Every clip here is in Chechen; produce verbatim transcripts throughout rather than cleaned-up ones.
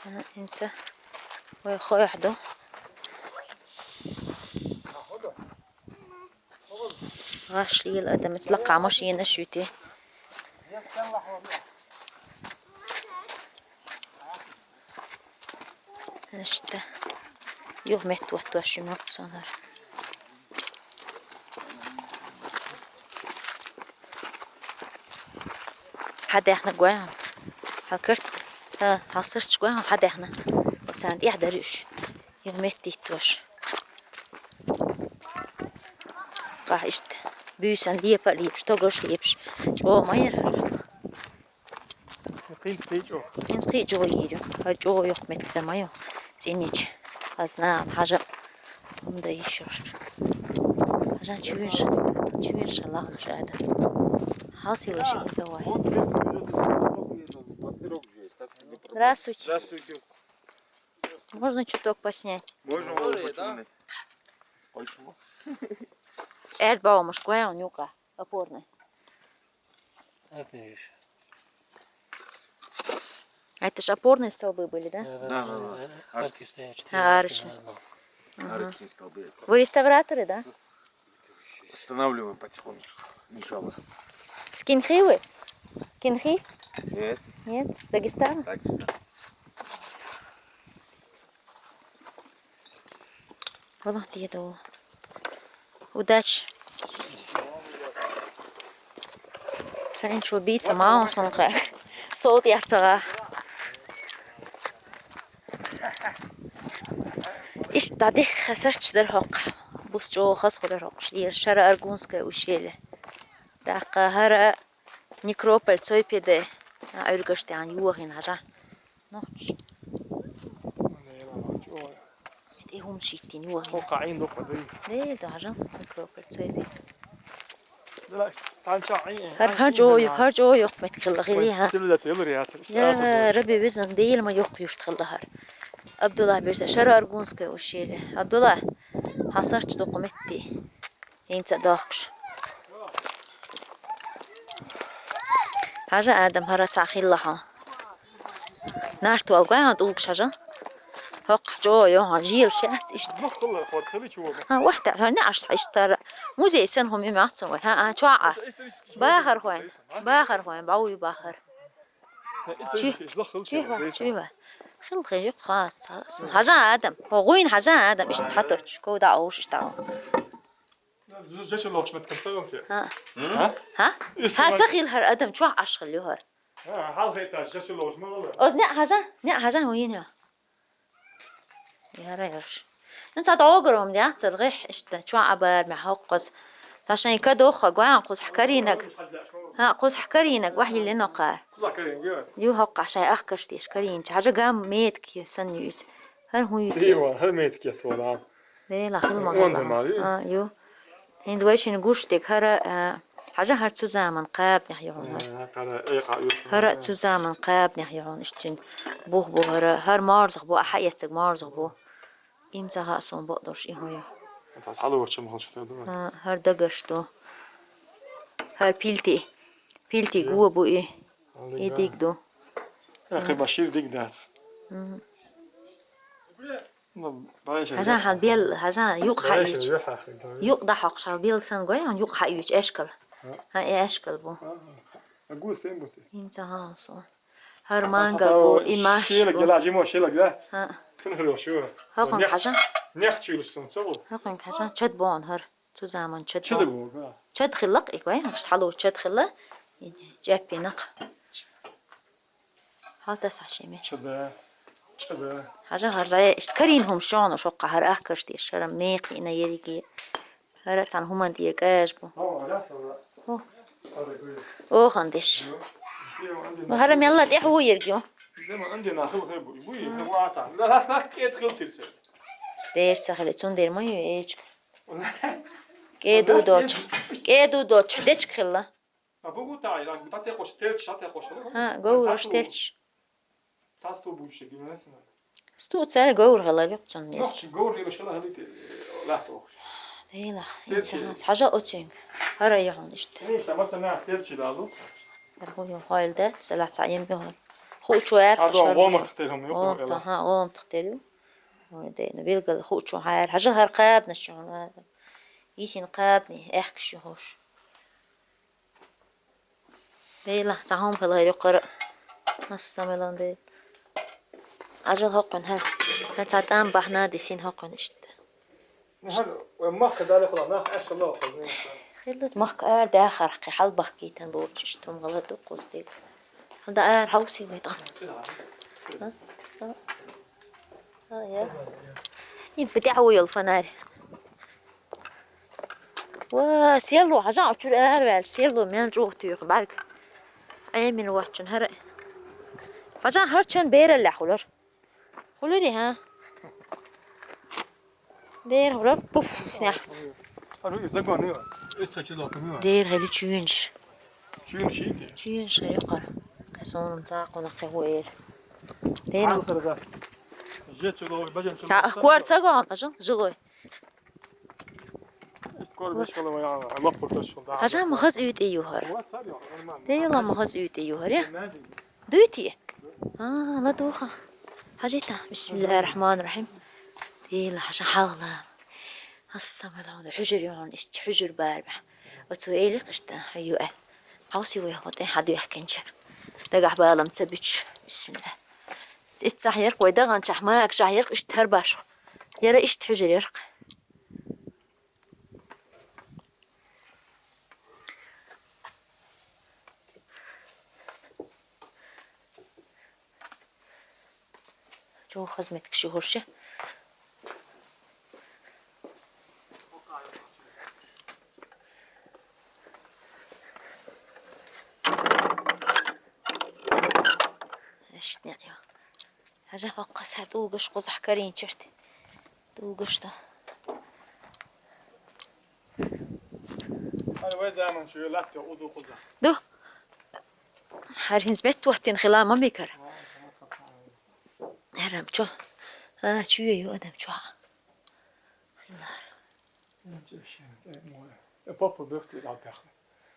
ХӀинца вай хойх ду. ГӀаш лела адам, цӀаккха машина шуьти. Иштта. Юха метта оттош ю мохк сонар. Хьадаьхна гой хьона. Хьал карт. Хьа, хьал сарч гой хьона, хьадаьхна. Сан тӀехь дар уьш. Юха метта диттош. Къа иштта. Буьйсан лепа а лепаш, тогаш лепаш. ЧӀогӀа ма яра хӀара. ХӀинца кхин чӀогӀа. ХӀинца кхин чӀогӀа йийр ю. ХӀара чӀогӀа йоккха меттиг ма ю. ЦӀенеча. Аз нагӀан хьажа. ХӀунда йиш йолаш. Хьажа чуьйраш. Чуьйраш лагӀанаш адам. Хьал сила ши гуллавай. Здравствуйте. Здравствуйте. Можно чуток поснять? Можно, можно, да. Ой, чего? Эрд баумаш гой хьона юкъа. Опорный. Это ещё. А это ж опорные столбы были, да? Да, да, да. Арки стоят, четыре. А, арочные. Арочные столбы. Вы реставраторы, да? Восстанавливаем потихонечку, иншаллах. С Кинхи вы? Кинхи? Нет. Нет? Дагестан? Дагестан. Удачи. Сайн чу бийца маун сунха. Солт яцага. Иштта дӀадихха сарч дар хӀокх. Бус чӀогӀа хас хуьлар хӀокхуш. Ер Шара-Аргунское ущелье. ТӀаккха хӀара Некрополь, Цойпеде. Ӏуьргаш тӀехь юхина хьажа. Нохч. ТӀе хӀума шиттина юхина. Дера ду хьажа, Некрополь, Цойпеде. ХӀара, хӀара чӀогӀа, хӀара чӀогӀа йоккха меттиг хилла хили, хьа? Я, Раби везан Дела, ма йоккха юрт хилла хӀара. Абдулла бирса, Шара-Аргунское ущелье. Абдулла, хьа сарч дукха метти. ХӀинца дохкуш. Хьажа, Адам, хӀара цхьа хилла хьо. Нарт вал гой хьона тӀулгаш хьажа. ХӀокху чӀогӀа йо хьона, жел шаьц иштта. Махкала хӀор хили чу вага. Ха, вахта, хӀара неӀаш цхьа иштта хӀара. Музей санна хӀума ма яц вай. Ха, а, чоа. Бахар хойн. Бахар хойн, бауй бахар. Чи? Чуьйва, чуьйва. Хил хе юкха ца. Хьажа, Адам. Хо гуйн хьажа, Адам. Иштта хьаточ. Ков да оуш иштта. Жаша лохш мет кам сагам те. Ха. Ха? Ха? Ца хил хӀара, Адам, чоа Ӏаш хил ю хӀара. Хьал хеташ жаша лохш ма вала. Оз неӀ хьажа, неӀ хьажа, хӀун йина? Яра яш. Ну, цхьа догӀурум, я, цхьа гӀехь, иштта, чоа Ӏабар, мя хӀоккхаз. Та шайн кадоха, гуан, кхузахь каринаг. Ха, кхузахь каринаг, вахь йиллино кхар. Ю хӀоккха шайн ахкаш теш, каринча. Хьажа гам метки, сан юз. ХӀар хӀун ю? Дива, хӀар метки, я, твола. Дела, хӀума Онда хӀума. Мали? А, ю. ХӀинца вай шин гуш дек хӀара, а, хьажа хӀара цу заман кхабнех йогӀун хӀара. А, хӀара, э, ха, ю, хӀара цу заман кхабнех йогӀун, иштчин бух бу хӀара, хӀара марзах бу, а хьа эцэг марзах бу. Им ца ха сон бо дош и хӀуя. Тас хьалу вачам хол шата ду. А, хӀара дагаш ду. ХӀара пилти. Пилти гуо бу и. И диг ду. Э, хи башир диг дац. Мгм. Ну, хьажа хьал бел, хьажа юкъ хьаийч. Юкъ да хьокъ шал бел сан гой, он юкъ хьаийч эшкал. Ха, э эшкал бу. Агус тем бути. Им ца ха со. ХӀар мангал бу, и маш. Шила бу. Гела жимо шила гац. Ха. Сын хрё шу. Хакон хьажа. Нех чуйрус сан цо бу. Хакон хьажа. Чад бон хӀар. Цу заман чад. Чад бон. Бу, га. Чад хилла и гой, хьалу чад хилла. Чаппинак. Хьал тас хьашеме. Чада, чада. Хьажа хӀар зӀе, ишт карин хӀум шону шоккха хӀар ахкаш теш, шара мекъина ериги. ХӀара цан хӀуман тӀера кӀаж бу. О, хӀара сала. О. Ара гуй. О, хандеш. Ю. Ю, анди. Ну, хӀара мелла тӀе хӀу ерг ю. Дема анди нахил хай бу. Бу, хӀа вата. Ла, ла, ла, кет хил тирсе. Дер ца хили, цун дер ма ю эчк. КӀеду доч. КӀеду доч. Дечк хилла. А бугу тай, а, бу тате кош, терч, тате кош. Ха, говрош терч. Цас ту будешь, гимназия. Сту цаьл говр гӀала юкъцун нес. Нохчи говр гӀала шала халите, лахт охш. Дейла. Стерчи. Хьажа оцинг. ХӀара яхун ишт. Эй, сама сама стерчи лалу. Аргу ю хойл да, сала ца ем бихор. Хуучу яр Хадо хашар. Гомартах тел хам ё. О, хам эла. Таха, гомартах тел ю. Ой, дайна, билгал хуучу хаяр. Хажа хар кабна шуна. Исин кабни, эх, кши хош. Дейла, цахум хала ю кара. Астамелан дей. Ажал хоккун хар. Та цатам бахна дисин хоккун ишт. Нахар, ой, мах кадали хала, нах ашла хала. Хилдут мах ар да хархи, хал бахки тан борчиш, том гала ду костик. Хал да ар хауси байтан. Ха? Ха? Ха, я. Ин фитя ху йол фонарь. Ва, селло, хажан учур ар вал, селло, мен жух тюх, балк. Эмин вачун, хара. Хажан харчан бералла хулар. Хулари, ха? Дер хулар, пуф, сня. Ару, загон, ё. Эст хочу латым, ё. Дер хали чуинш. Чуин шийди. Чуинш хали кар. Касон ца кона кхуэр. Дер. Ан сарга. Же чулой, бажан чулой. Та куар цагон, бажан, жилой. Эст куар беш хала ваян, амак пурташ хала. Хажан махаз үйт ю хар. Вот, так, нормально. Дейла махаз үйт ю хар, я? Нормально. Дуйти? А, ладуха. Хажита. Бисмиллахир рахманир рахим. Дейла хажа хала. Астамала, хужур ён, иш хужур бар ба. Оцу элик ишта, ю э. Хауси вой хот э, хаду яхкенча. Дагах балам цабич. Бисмиллах. Ит сахир кой даган чахмак, шахир ишт хар баш. Яра ишт хужур ярк. Чо хазмет кши хорше. Эшт не ё. Хажа хокка сар дулгаш козах карин черт. Дулгаш да. Али вай заман чу лат ё уду коза. Ду. Хар хинз бет туаттин хила мамикар. Харам чо. А, чуе ё адам чо. Хилар. Э, папа бёхти латах.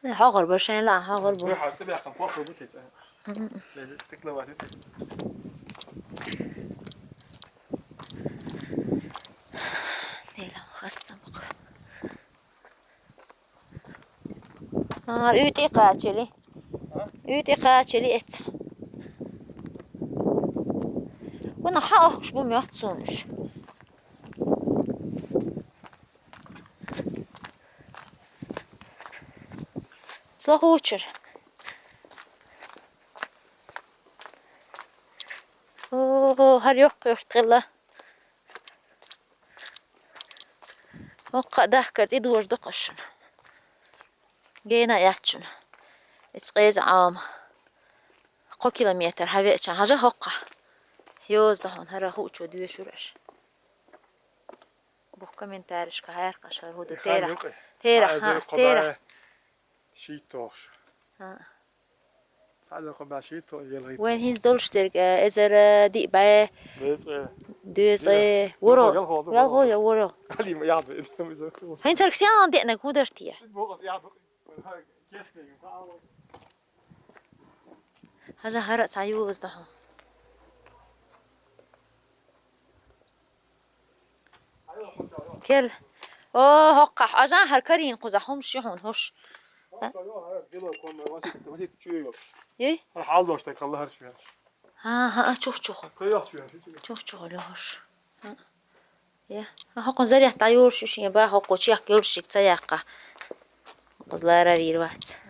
Э, хагар башен ла, хагар бу. Бу хатта бяхан папа бу тец. Мгм. Ле, тикла вати. Дейла, хастам бу. А, үйти качели. А? Үйти качели эт. Бу на ха ахш бу мят сонуш. Слахучер. О, хар ёх кыртгыла. О, кадах кырт идвор докошун. Гена ячун. Эцгез ам. Ко километр хавеча хажа хокка. Ёзда хон хара хучу дюшураш. Бу комментарийшка хайр кашар худу. Э, тера. Хан юкъе. Тера, ха, эзер ха, кобай тера. Шийтош. Ха. Садер кобай шийто елгит. Вен хинз долштерг, э, эзер, э, ди бай. Дез, э. Дез, э, воро. Ял хо, ял хо, воро. Али ма яд. Хин сарксян де на кудартия. Бу яд. Хажа хара цаюз да. Кел. О, хокка. Ажан хар карин куза хум шихун хош. Ей? Хар хал дошта калла хар шуя. Ха, ха, чух, чух. Каях шуя. Чух, чух, ле хош. Я. Хоккун заряд та юршиш, я ба хокку чек юршик цаяка. Кузлара вирват.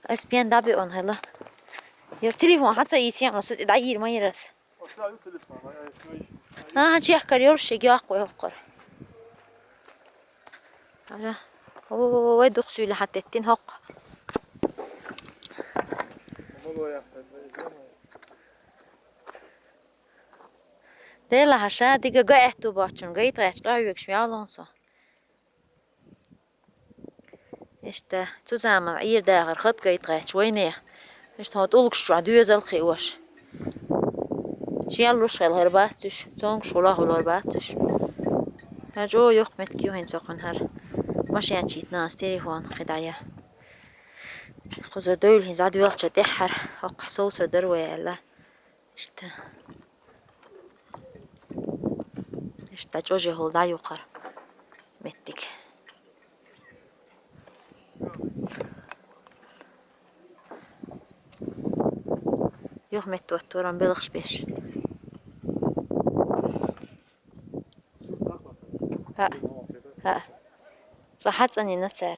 Ас пен даби он хела. Я телефон хаца итсен, но сут да йир майрас. Ага, чек кар юршик як кой хоккор. Ара. Ой, дух сюйле хат эттин хокк. Дела хаша, дига га этту бачун, га ит гач, га юк шмялонсо. Эшта, цузама, ир дагар хат га ит гач, войне. Эшта, хот улгш чуа, дюзал хи уаш. Шиал луш хел хер бацуш, цонг шула хулар бацуш. Хажо ёх мет кио хин сокон хар. Машин чит нас, телефон хидая. Кхузара девлла хӀинца дӀадоьлхуча тӀеххьара, хӀокху совцар дара вай аьлла. Иштта. Иштта чӀожехула дӀаюкхара меттиг. Юха метта оттор-м белхаш беш. ХӀаъ, хӀаъ. Цкъа хьацӀанйина цара.